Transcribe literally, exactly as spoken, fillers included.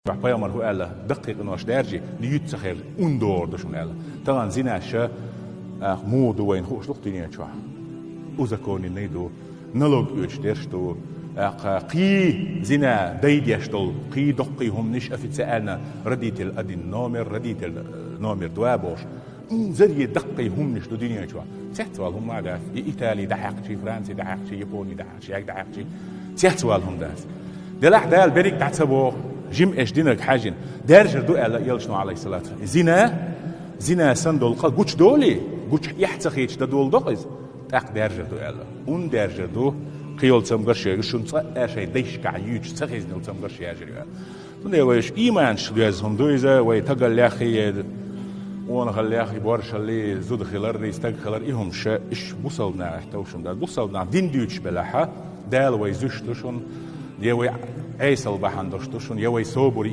Пайхамар хӀу аьлла, даккхий къинош даьржи, юьца хер ун догӀур ду шуна аьлла. Тахана зина ша, ах, муха ду вайна хууш ду-кх дуьнен чохь. Узаконенный ду, налог оьцуш дерш ду, ах, кхий зина дай деш долу, кхий доккхий хӀуманаш официально родитель один номер, родитель, э, номер два бохуш. М, зарий даккхий хӀуманаш ду дуьнен чохь. Цецвала хӀума ма дац. И Итали дӀахьаькхчий, Франци дӀахьаькхчий, Япони дӀахьаькхчий, яг дӀахьаькхчий. Цецвала хӀума дац. Делахь Дала берриг дӀа ца боху, жима эш динарг хьаьжжина. Даьржар ду аьлла Элчано, алейхиссалату. Зина, зина сан долу къа гучу долий, гучу эхь ца хийча дан долу докъа иза. ТӀаккха даьржар ду аьлла. Ун даьржар ду, кхийолу цамгарш яьржа, шун цкъа а шайн дайшкахь юьйцуш ца хезна йолу цамгарш яьржар ю аьлла. Цундела вай уьш ийманаш доьзна хӀума ду иза, вай тагал леххий, къонахал леххий, боршаллий, зуда хилар, стаг хилар, и хӀума ша, иш бусалба нахах товшам дац. Бусалба нах дин дуьйцуш белахьа, Дала вай зуьш ду шуна, я вай Ӏесал бахьана долуш ду шуна, я вай собаре